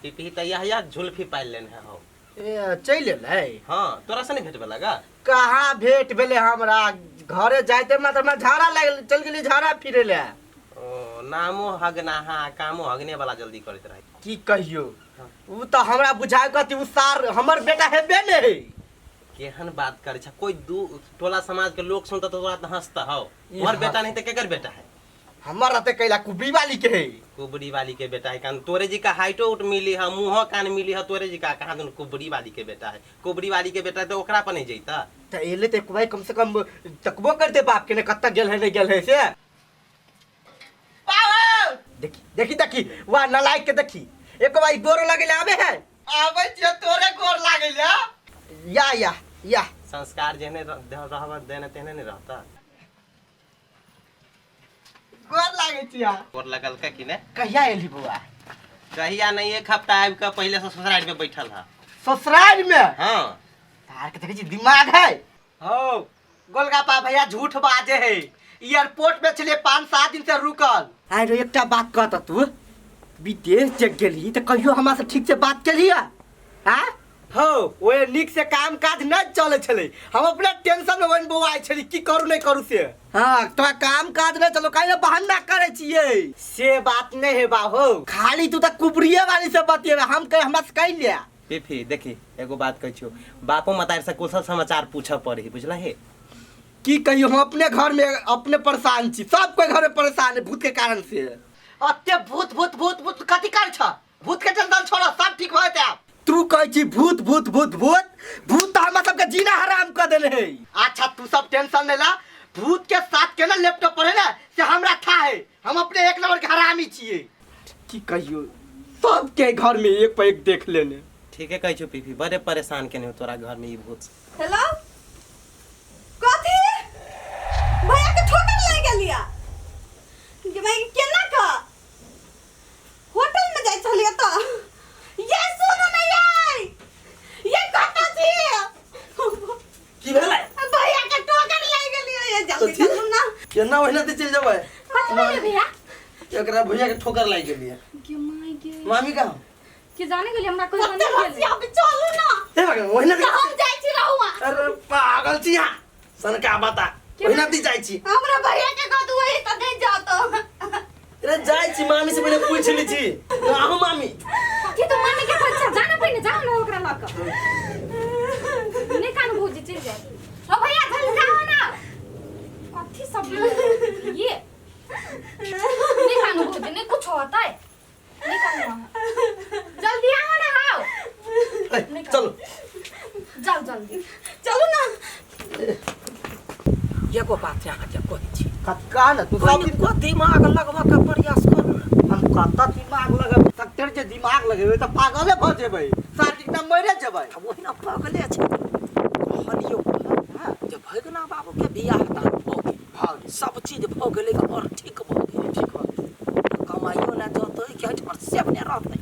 PP तऽ यह यह झुलफी पालि लेने है हो। ए चलि एलै। हाँ, तोरा से नहीं भेटबे लगा? कहाँ भेंट भेलै हमरा? घरे जाइते हमरा तऽ हमरा झाड़ा लागि चलि गेली झाड़ा फिरे लए। ओ नामो हगनाहा कामो हगने वाला जल्दी करैत रहे। की कहियो, उ तऽ हमरा बुझाय कथी उ सार हमर बेटा हेबे ने है। केहन बात करै छ, कोई दू टोला समाज के लोग सुनता तो तोरा तऽ हंसता हौ। तोहर बेटा नहीं तऽ केकर बेटा है? हमर रहते कैला कुबरी वाली के है। कुबरी वाली के बेटा है, कान तोरे जी का हाइटो उठ मिली है, मुंहो कान मिली है तोरे जी का, कहाँ दुन कुबरी वाली के बेटा है। कुबरी वाली के बेटा है तो ओकरा पर नहीं जैता। तऽ एले तऽ भाई कम से कम तकबो करते बाप के ने कतऽ गेल है नहीं गेल है से। देखी देखी देखी वाह नलायक के देखी, एक बार गोर लगे आवे है। आवे छियो तोरे गोर लागे ले। या या या संस्कार जेहने रहब देने तेहने नहीं रहता। गोर लागे छिया। गोर लगल का कि ने? कहिया एली बौआ? कहिया नहीं, एक हफ्ता आबि के पहले से ससुराल में बैठल है। ससुराल में? हाँ। तार के देखै छी दिमाग है। हो गोलगप्पा भैया झूठ बाजे है, एयरपोर्ट में छलिए 5-7 दिन से रुकल। आरे एकटा बात कहत तू, विदेश जे गेली तऽ कहियो हमरा से ठीक से बात केलिया? हाँ हो, ओए नीक से काम काज नहीं चले छले, हम अपना टेंशन में बन बौआइ छली की करू नहीं करू से। हाँ तोरा काम काज नहीं चलो काहे बहाना करे छिए से बात नहीं है बाहो, खाली तू तऽ कुबरिये वाली से बतियेबे, हम कह हमरा से कहि लिया। पीफी देखी एगो बात कहै छियौ, बापो मतार से कुशल समाचार पूछऽ पड़े, बुझला हे? की कहियो, हम अपने घर में अपने परेशान छी, सब कोई घर में परेशान है भूत के कारण से। अते भूत भूत भूत भूत कथी कर छ, भूत के टेंशन छोड़, सब ठीक भऽ जेतै आब। तू कहै छी भूत भूत भूत भूत भूत तऽ हमरा सबके जीना हराम कऽ देने है। अच्छा तू सब टेंशन नहीं ला, भूत के साथ के ना लैपटॉप पर है ना से हमरा था है, हम अपने एक नंबर के हरामी छिए। की कहियो, सबके घर में एक पर एक देख लेने। ठीके कहै छौ पीपी, बड़े परेशान केने हो तोरा घर में ई भूत। हेलो कथी भैया के ठोकर लागि गेलिया के भाई केना का होटल में जाय छलिए त ये सुनू ने ये ये कत छी की भेलै? भैया के ठोकर लागि गेलिया ये जल्दी कथी? चलू ना। केना ओहिना ते चलि जेबै? कथी भेलै भैया? एकरा भैया के ठोकर लागि गेलियै। गे my गे। मामी कहाँ? के जाने गेली हमरा कोई कते नहीं गेलै। हंसी आबै, चलू ना। हे भगवान, ओहिना तऽ हम जाइ छी रहुआ। अरे पागल छी अहाँ, सनका बता, ओहिना दी जाइ छी। हमरा भैया के कह दू वही तऽ नहि जातो। अरे जाइ छी, मामी से पहिले पूछि लै छी। आहू मामी। कथी तो मामी के बच्चा जाना पहिने जाओ ना ओकरा लऽ कऽ। नहि कानू भौजी चलि जाए। ओ भैया जल्दी जाओ ना। कथी सब ये नहीं कानू भौजी नहीं कुछ होता है। नहीं कानू अहाँ। जल्दी आओ ना आओ। ए, चलो। जाओ जल्दी। चलू ना। एगो बात अहाँके कहै छी। कक्का ना तू सब दिन को दिमाग लगबऽ के प्रयास करू ना। हम कतऽ दिमाग लगेबै? सत्तर जे दिमाग लगेबै तऽ पागले भऽ जेबै, सार एकदम मरे जेबै। आ ओहिना पागले छै। कहलियौ जे भगना बाबू के बियाह दान भऽ गेल, भऽ गेल, सब चीज भऽ गेलै, घर ठीक भऽ गेल, ठीक भऽ गेल, कमाइयो लए जतै कि एहिठाम सेब नहि रहतै।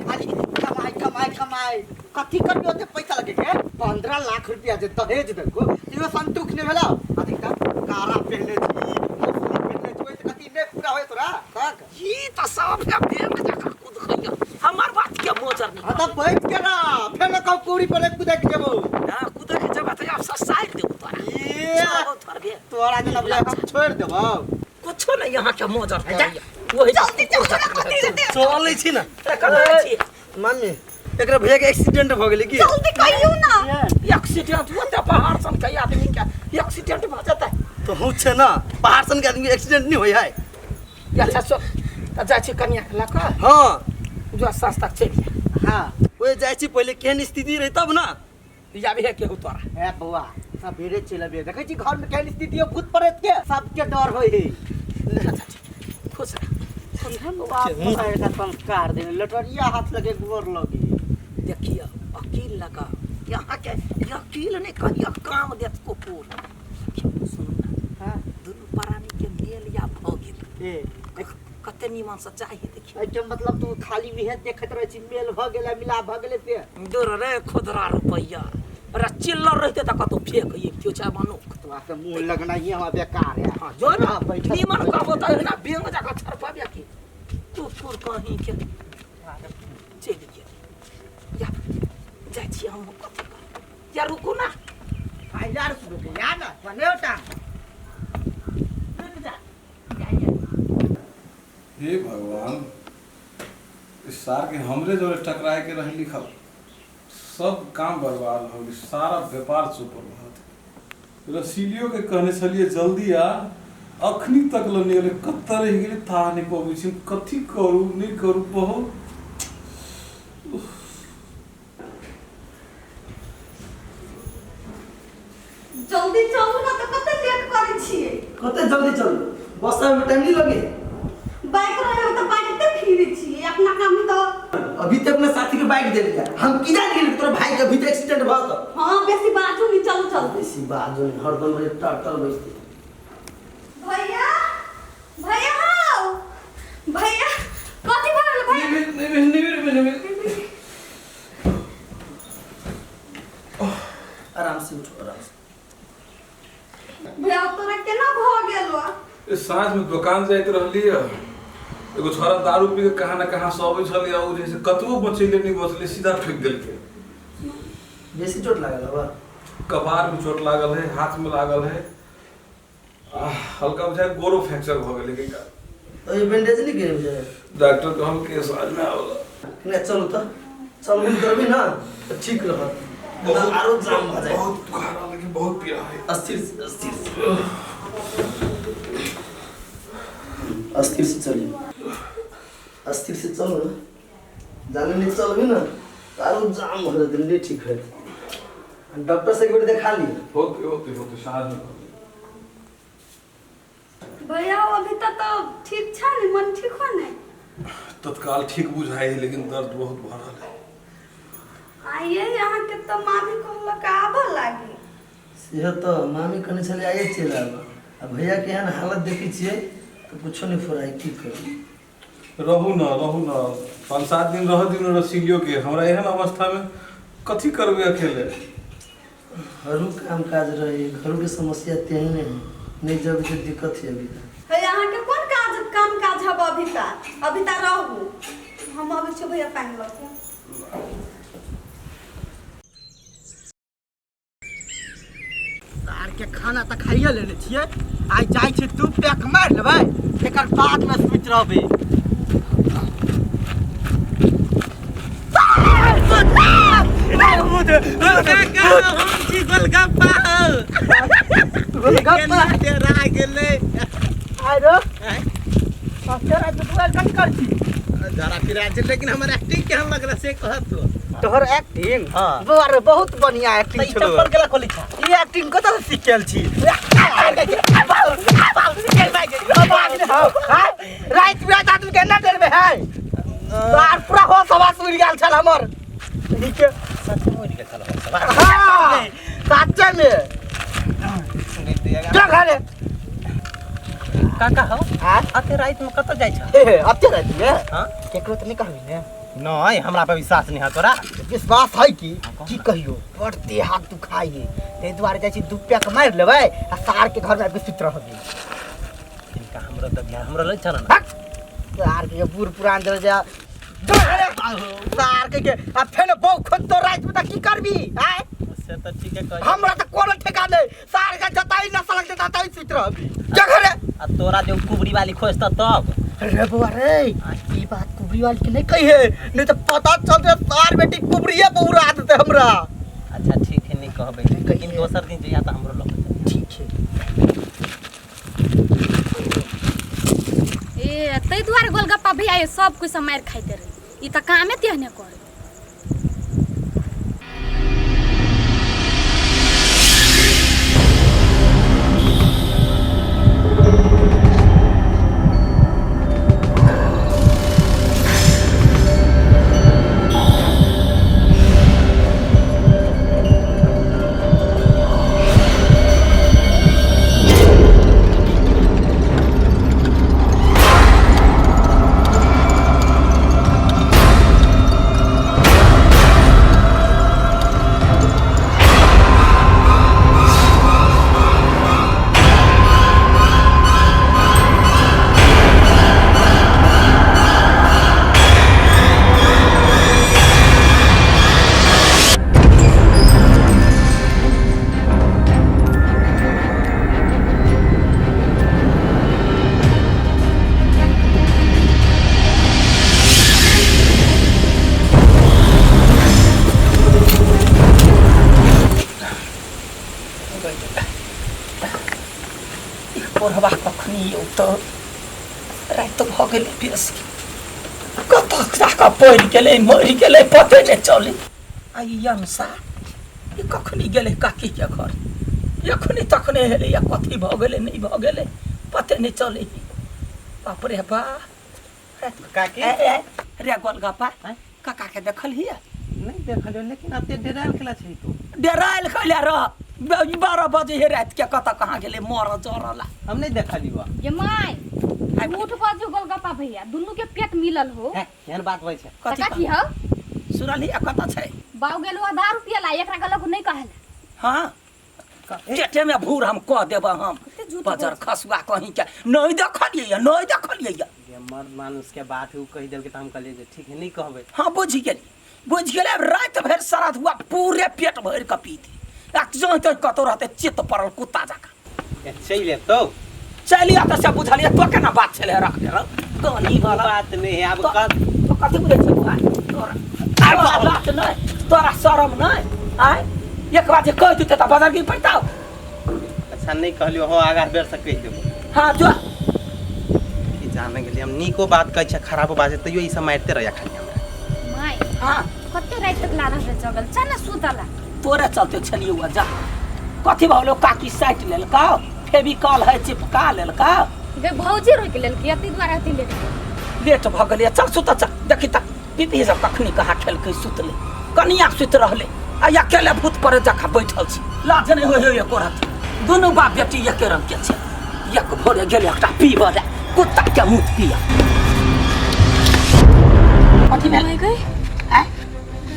खाली कमाइ कमाइ कमाइ कथी करबी ओते पैसा लगे के? 15 लाख रुपया जे दहेज देलको तैयो संतुख नहि भेलौ। आ देख तऽ कारा पहने छी, मौसली पहने छी, ओहिसँ कथी नहि पूरा होय तोरा तक? ई तऽ सब के बेंग जकाँ कुदकैया, हमर बात के मोजर नहि। हाँ तऽ बैठ के रह, फेर न कहू कौड़ी पर कुदक जेबौ। हाँ कुदक जेबा तऽ आब ससारि देबौ तोरा। ये छोड़बौ थोड़बे। तोरा जेना बुझाइ हम छोड़ि देबौ। कुछो नहि यहाँ के मोजर करैया। वही जल्दी चलू ना, कथी रे? चलै छी ना। कहाँ छी? मामी एकरा भैया के एक्सीडेंट भ गेलै की? जल्दी कहियौ ना। एक्सीडेंट होते पहाड़ सन के आदमी के एक्सीडेंट भ जेतै। तो हूँ छै ना, पहाड़ सन के आदमी के एक्सीडेंट नहीं होय है। अच्छा सो त जाइ छी कनिया के लऽ कऽ। हाँ। जो साँझ तक चलि जाय। हाँ। ओए जाइ छी पहिले केहन स्थिति रही तब ना। याबे है केहू तोरा। ए बौआ सबेरे चलि अबिहे, देखै छी घर में केहन स्थिति है भूत प्रेत के, सबके डर होय है। अच्छा ठीक, खुश रह। बाप रे, एकर संस्कार देने लटरिया हाथ लगे गोर लगे। देखिए अकील लगा यहाँ के अकील नहीं कहिया काम देत कुकुर। सुनू ना, हाँ। दुनू प्राणी के मेल या भऽ गेल। ए, कते निमन से चाहिए देखिए। एहिके मतलब तू खाली विहे देखैत रहै छी, मेल भऽ गेलै मिलाप भऽ गेलै से। दूर रे खुदरा रुपैया, अरे चिल्लर रहते तऽ कतौ फेक अबितियौ चाहे मनुख। तोरा से मुँह लगनाइए हमरा बेकार है। हाँ, जो ना, हाँ, बैठल। निमन कहबो तऽ एहिना बेंग जकाँ छड़पबे की कुकुर कहीं के। जाइ छी हम कथी करब या रुकू ना आई यार रुक या ना बने ओटा रुक जा जा जा हे भगवान, इस सार के हमरे जोरे टकराए के रहे लिखल, सब काम बर्बाद हो गेल, सारा व्यापार चौपट भऽ गेल। रसीलियो के कहने छलियै जल्दी आ, अखनी तक ल नहि एलै, कतऽ रहि गेलै थाह नहि पबै छी, हम कथी करू नहि करू बहुत। जल्दी चलू ना तऽ कते लेट करै छियै। कते जल्दी चलू, बस आबे में टाइम नहीं लगे। बाइक रहे तऽ बाइक ते फिरे छियै अपना काम तऽ। अभी तो अपना साथी के बाइक दे दिया, हम की जान गेली तोरा भाई के अभी तो एक्सीडेंट भ गेल। हाँ बेसी बाजू नहीं, चलू चलू। बेसी बाजू नहीं, हरदम रे टटर बैसते। भैया भैया हाउ भैया कथी भऽ गेल भैया? नहीं नहीं नहीं नहीं नहीं आराम से उठो, आराम से। भैया तोरा केना भऽ गेल? साँझ में दुकान जाइत रहली, एगो छोरा दारू पी के कहाँ ना कहाँ से अबै छलै, ओ जे से कतबो बचेले नहीं बचले, सीधा फेंक देलकै। बेसी चोट लागल हवा? कपार में चोट लागल है, हाथ में लागल है, हल्का बुझाय गोरो फ्रैक्चर भ गेलै कि का। तो ये बैंडेज नहीं गिरे बुझाय? डॉक्टर कहल के साँझ में आवला। नहीं चलू तो चलू करबी ना तो ठीक रहत, बहुत आरो जाम भ जाए। बहुत बुखार आ लेकिन बहुत पीड़ा है। अस्थिर से, अस्थिर से, अस्थिर से चलिए, अस्थिर से चलो ना, जाने नहीं चलबी ना तो आरो जाम हो जाते, नहीं ठीक है। डॉक्टर से एक बार देखा ली। होते होते होते साँझ में। भैया अभी तक तो ठीक छा नहीं, मन ठीक हो नहीं? तत्काल ठीक बुझाई लेकिन दर्द बहुत भर रहा है। आइए यहाँ के तो मामी कहलक आबऽ लागी। से तो मामी कहने छलै आइए चलि आबऽ, आ भैया के एहन हालत देखै छियै तो कुछो नहीं फुराइ, की करू। रहू ना, रहू ना, 5-7 दिन रह दिनू रसीलियो के, हमरा एहन अवस्था में कथी करबै अकेले। घरू काम काज रहे, घरू के समस्या तेहने है, नहीं जब के दिक्कत है अभी तक। है यहाँ के कोन काज काम काज हब अभी ता, अभी ता रहू हम अबै छी भैया पानि लऽ के। सार के खाना तऽ खाइए लेने छियै, आइ जाइ छी 2 पैक मारि लेबै, एकर बाद में सुति रहबै। गोलगप्पा टेरा गेलै। आइ रो तेरा दुआर कथी कर छी? जरा फिरा छै लेकिन हमर एक्टिंग केहन लगल से कहत तो। तोहर एक्टिंग? हाँ। बौआ रे बहुत बढ़िया एक्टिंग छलो। चप्पल केला खोली छा? ई एक्टिंग कतऽ से सीखल छी? राति बिराति आदमी के ना डरबे है, तार पूरा होश हवास उड़ि गेल छल हमर। नीचे सच में उड़ि गेल छल होश हवास? हाँ सच्चे में। चल घरे। काका हो अते राति में कतऽ जाइ छ? हे अते राति में? हां केकरो तऽ नहीं कहबी ने? नहीं हमरा पर विश्वास नहीं है तोरा। विश्वास है कि की कहियो, बड़ देह हाथ दुखाइ है, ताहि दुआरे जाइ छी 2 पैक मारि लेबै आ सार के घर में आबि के सुति रहबै। इनका हमरो तऽ ध्यान हमरो लै चल ना। सार के बूढ़ पुरान दे जा सार के आ फेन बौ खोज तो राति में तऽ की करबी? आय से तऽ ठीके कह, हमरा तऽ कोनो ठेका नहीं, सार के जतई न सलक देता तई सुति रहबी। जा घरे। आ तोरा जो कुबरी वाली खोजता तब? अरे बौआ रे ई बात कुबरी वाली के नहीं कहिए, नहीं तो पता चल जाए सार बेटी कुबरिए पर उड़ा देते हमरा। अच्छा ठीक है नहीं कहबै, लेकिन दोसर दिन जइया तऽ हमरो लग। ठीक है। ए तै दुआरे गोलगप्पा भैया ये सब कुछ मारि खाइते रहे, ई तऽ कामे तेहने करे। बुढ़बा कखनी औतौ राति भऽ गेलै बेसी कतऽ जाकऽ पड़ि गेलै मरि गेलै पते नहि चलै आ ई अंसा ई कखनी गेलै काकीके घर एखनी तखने हेलै या कथी भऽ गेलै नहि भऽ गेलै पते नहि चलै बाप रे बा काकी ए, ए, रे गोलगप्पा काका के देखल हिया नहीं देखलियो लेकिन अते डेरायल केला छै तू डेरायल खैले रह 12 बजे हे राति के कतऽ कहाँ गेलै मर जरला हम नहीं देखलियो ये my झूठ बाजू गोलगप्पा भैया दुनू के पेट मिलल हो है एहन बात होइ छै कथी कथी हो सुनलही कतऽ छै बाऊ गेलो आधा रुपया ला एकरा गलक नहीं कहल हाँ पेटे में भूर हम कह देब हम झूठ बजर खसुआ कहीं के नहीं देखलियै या नहीं देखलियै या ये मर्द मानुष के बात है उ कहि देलकै तऽ हम कहलियै जे ठीक है नहीं कहबै हाँ बुझि गेली बुझि गेलै आब राति भरि श्राद्ध हुआ पूरे पेट भरि कऽ पीते आ जँ तँ कतौ रहतै चित्त पड़ल कुत्ता जकाँ ए, चलि एतौ चलि आ तऽ से बुझलियै तो केना बात छलै रखने रह कनी वाला बात नहीं है आब तो कल तो कथी बुझै छै बौआ तोरा तोरा बात नहि तोरा शरम नहि आँय एक बार जे कहि देतै तऽ बदल गिर पड़तौ अच्छा नहीं कहलियो हो आगा बेर से कहि देबो हाँ जो कि जाने गेलियै हम नीको बात कहै छै खराबो बात छै तैयो ई सब मारिते रहैया खाली हमरा my हाँ कते राति तक लागल रहे जगल चल ना सुतला तोरे चलते छलियै हुआ जा कथी भऽ काकी साटि लेलकौ फेविकॉल है चिपका लेलकौ गे भौजी रोकि लेलकै अति दुआरे अति लेट गेल। लेट भऽ गेलै चल सुत चल देखी तऽ पीपी सब कखनी कहाँ खेलकै सुतलै कनिया सुति रहलै आ अकेले भूत परे जकाँ बैठल छी लाज नहि होइ होइ एको रत्ती दुनू बाप बेटी एके रंग के छै एक भोरे गेल एकटा पीबऽ लए कुत्ता के मुँह पिया कथी भेल my गई आँय?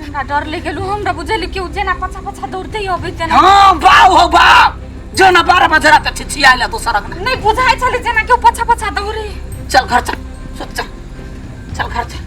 हमरा डर लागि गेलू हमरा बुझेली कि उ जेना पछा पछा दौड़ते अबै तेना हाँ बाउ हो बाउ जो ना 12 बजे रात छिछियाइल दोसर अंगना नहीं बुझाइ छलै जेना कि उ पछा पछा दौड़े चल घर चल सुत चल चल घर चल